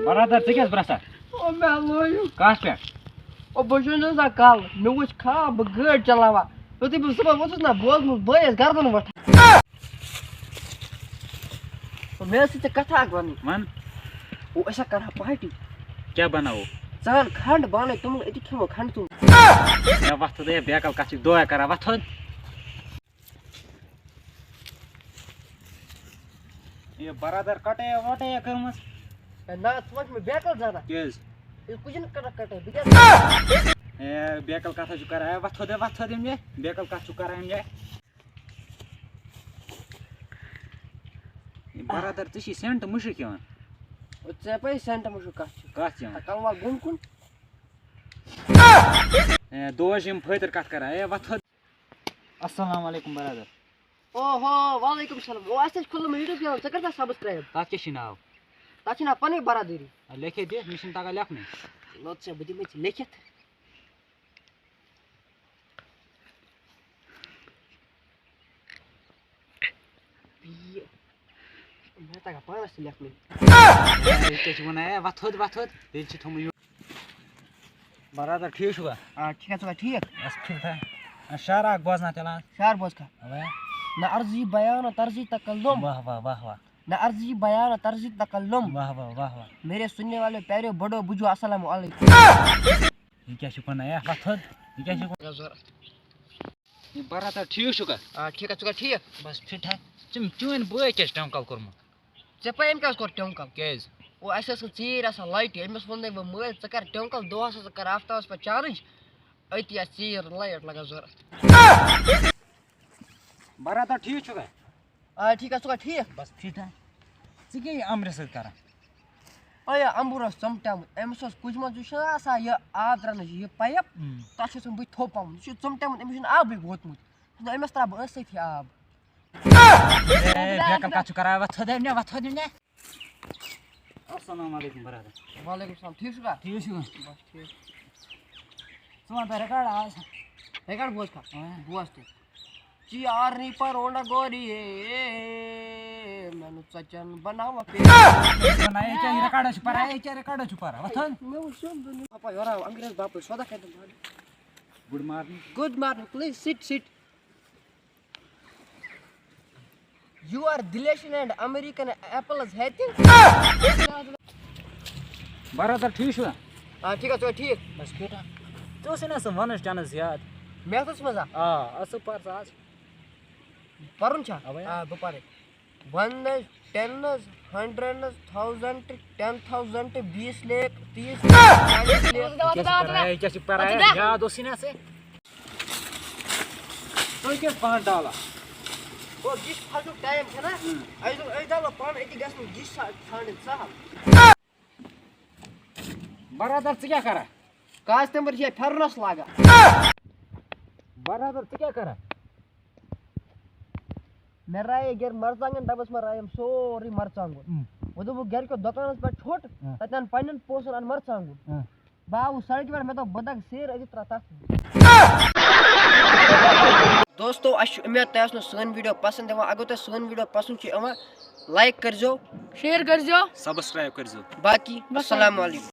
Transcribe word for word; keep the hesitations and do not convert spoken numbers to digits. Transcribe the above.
برادر، ژٕ کیٛاہ چھُکھ برٛسان؟ او مےٚ لویُک۔ کَتھ پٮ۪ٹھ؟ او بہٕ چھُس نہٕ آسان کَل، مےٚ وُچھ خاب بہٕ گٲڑۍ چلاوان۔ یُتھُے بہٕ صُبحن ووٚتھُس نا، بہٕ اوسُس بٲیِس گردن وۄتھان۔ او مےٚ ٲس ژےٚ کَتھا اَکھ وَنٕنۍ۔ وَن۔ او أسۍ ہا کَرٕہا پارٹی۔ کیٛاہ بَناوو؟ ژٕ اَن کھنٛڈ، بہٕ اَنَے توٚمُل، أتی کھٮ۪مو کھنٛڈ توٚمُل۔ ہے وۄتھ تھوٚد، ہے بیکل کَتھ چھِ دۄہ کران، وۄتھ تھوٚد۔ یہِ برادر کٹٲے وٹٲے کٔرمٕژ۔ ہے نہ، ژٕ وَن مےٚ بیکل زیادہ۔ کیٛازِ؟ یہِ کُجن کٹا کٹٲے، بہٕ کیٛاہ؟ ہے بیکل کتھا چھُ کران؟ ہے وۄتھ تھوٚد، ہے وۄتھ تھوٚد أمۍ جایہِ۔ بیکل کتھ چھُ کران أمۍ جایہِ؟ یہِ برادر، ژےٚ چھی سینٹ مُشک یِوان۔ او ژےٚ پَے سینٹ مُشک کتھ چھُ؟ کتھ یِوان؟ کلہٕ وال بۄن کُن۔ ہے دوش یِم فٲطر کتھ کران۔ ہے وۄتھ تھوٚد۔ السلام علیکم برادر۔ اوہو، وعلیکم السلام۔ او، اَسہِ حظ کھُلومُت YouTube channel، ژٕ کَر سا subscribe؟ تَتھ کیٛاہ چھِ ناو؟ تَتھ چھِ ناو پَنٕنۍ برادٔری۔ آ، لیکھِتھ دِ، مےٚ چھِنہٕ تَگان لیکھنُے۔ لوٚت ژےٚ، بہٕ دِمَے ژےٚ لیکھِتھ۔ یہِ، مےٚ تَگان پانَس تہِ لیکھنُے۔ ہے، یہِ کیٛاہ چھِ وَنان؟ ہے، وۄتھ تھوٚد، وۄتھ تھوٚد۔ تیٚلہِ چھِ تھوٚمُت یہِ۔ برادر، ٹھیٖک چھُکھا؟ آ، ٹھیٖک حظ چھُکھا، ٹھیٖک؟ بس ٹھیٖک ٹھاک۔ آ، شعر اکھ بوزنا تیٚلہِ آز۔ شعر بوز کھا۔ اوے۔ نہ عرضی بیان، نہ طرزی تکلم۔ واہ، واہ، واہ، واہ۔ نہ عرضی بیان، نہ طرزی تکلم۔ واہ، واہ، واہ، واہ۔ میرے سننے والے پیارے بڑو بجو، السلام علیکم۔ یہِ کیٛاہ چھُکھ وَنان؟ ہے، وۄتھ تھوٚد۔ یہِ کیٛاہ چھُکھ وَنان؟ یہِ برادر، ٹھیٖک چھُکھا؟ آ، ٹھیٖک حظ چھُکھا، ٹھیٖک؟ بس فِٹ ہا۔ ژٕ، چٲنۍ بٲے کیٛاہ چھِ ٹٮ۪نٛکل کوٚرمُت؟ ژےٚ پَے أمۍ کیٛاہ حظ کوٚر ٹٮ۪نٛکل؟ کیٛازِ؟ او، اَسہِ ٲس نہٕ ژیٖرۍ آسان لایٹہِ۔ أمِس ووٚن مےٚ، مٲلۍ، ژٕ کَر ٹٮ۪نٛکل، دۄہَس ہسا کَر آفتابَس پٮ۪ٹھ چارٕج، أتی آسہِ ژیٖرۍ لایٹ لَگان ضوٚرَتھ۔ برادر، ٹھیٖک چھُکھا؟ آ، ٹھیٖک حظ، ژٕ چھُکھا ٹھیٖک؟ بس فِٹ ہا۔ ژٕ کیٛاہ یہِ اَمرِ سۭتۍ کَران؟ آ، یہِ اَمبُر اوس ژَمٹیومُت۔ أمِس اوس کُجہِ منٛز، یہِ چھُنہ آسان یہِ آب ترٛاونٕچ یہِ پایِپ، ہُم۔ تَتھ چھُ اوسمُت بٕتھِ تھوٚپ آمُت۔ یہِ چھُ ژَمٹیومُت، أمِس چھُنہٕ آبٕے ووتمُت۔ نہ، أمِس ترٛاوٕ بہٕ أتھۍ سۭتۍ آب۔ اے، بیکل کتھ چھُ کران؟ وۄتھ تھوٚد ہے مےٚ، وۄتھ تھوٚد ہے مےٚ۔ السلام علیکم برادر۔ وعلیکم السلام، ٹھیٖک چھُکھا؟ ٹھیٖک چھُکھا؟ بس ٹھیٖک۔ ژٕ وَن تہٕ ریکارڈ آز۔ ریکارڈ بوز کھا۔ اۭں۔ بوز تہِ۔ چی آرنی پرونا گوری اے، مینو ژچن بناوا پے۔ وَن، یہِ کیٛاہ، یہِ ریکارڈ چھُ پَران، یہِ کیٛاہ ریکارڈ چھُ پَران؟ وۄتھ تھوٚد۔ مےٚ وُچھ سیوٚد بنیومُت۔ پاپا یورٕ آو انگریز باپٲرۍ، سودا کَتہِ بناونہِ؟ Good morning. Good morning, please sit, sit. You are Dilation and American apples hating? برادر، ٹھیٖک چھُوا؟ آ، ٹھیٖک حظ، ژٕ چھُکھا ٹھیٖک؟ بس فِٹ ہا۔ ژےٚ اوسُے نا سُہ وَنٕچ ٹٮ۪نٕس یاد؟ میتھَس منٛز ہا؟ آ، اَصٕل پَر ژٕ آز۔ پَرُن چھا؟ اَوَے۔ آ، بہٕ پَرٕ۔ One is ten is hundred is thousand, ten thousand, بیس لیکھ، تیس لیکھ، چالیس لیکھ۔ یہِ کیٛاہ چھِ پَران؟ یہِ کیٛاہ چھِ پَران؟ یاد اوسُے نا ژےٚ؟ تُہۍ کیٛاہ پانہٕ ڈالان؟ گوٚو، یہِ چھُ پھَٹنُک ٹایم چھُنہ؟ اَسہِ دوٚپ، أسۍ ڈالو پانہٕ أتی، گژھِ نہٕ یہِ ژھا-، ژھانٛڈٕنۍ سہل۔ برادر، ژٕ کیٛاہ کران؟ کاز تَمہِ پَتہٕ چھِ یہِ پھٮ۪رنَس لاگان۔ برادر، ژٕ کیٛاہ کران؟ مےٚ رایے گَرِ مَرژٕوانٛگَن ڈَبَس منٛز رایَم سورُے مَرژٕوانٛگُن۔ اۭں۔ وۄنۍ دوٚپُکھ گَرِکیو دُکانَس پٮ۪ٹھ ژھوٚٹ، اۭں۔ تَتہِ اَن پنٛنٮ۪ن پونٛسَن اَن مَرژٕوانٛگُن۔ اۭں۔ بہٕ آوُس سڑکہِ پٮ۪ٹھ، مےٚ دوٚپ، بہٕ دَگہٕ سیٖر أتی ترٛاو تَتھ۔ دوستو، اَسہِ چھُ اُمید تۄہہِ آسہِ نہٕ سٲنۍ video پسنٛد یِوان۔ اگر تۄہہِ سٲنۍ video پسنٛد چھِ یِوان، like کٔرۍزیو۔ Share کٔرۍزیو۔ Subscribe کٔرۍزیو۔ باقی، وسلام۔ السلام علیکم۔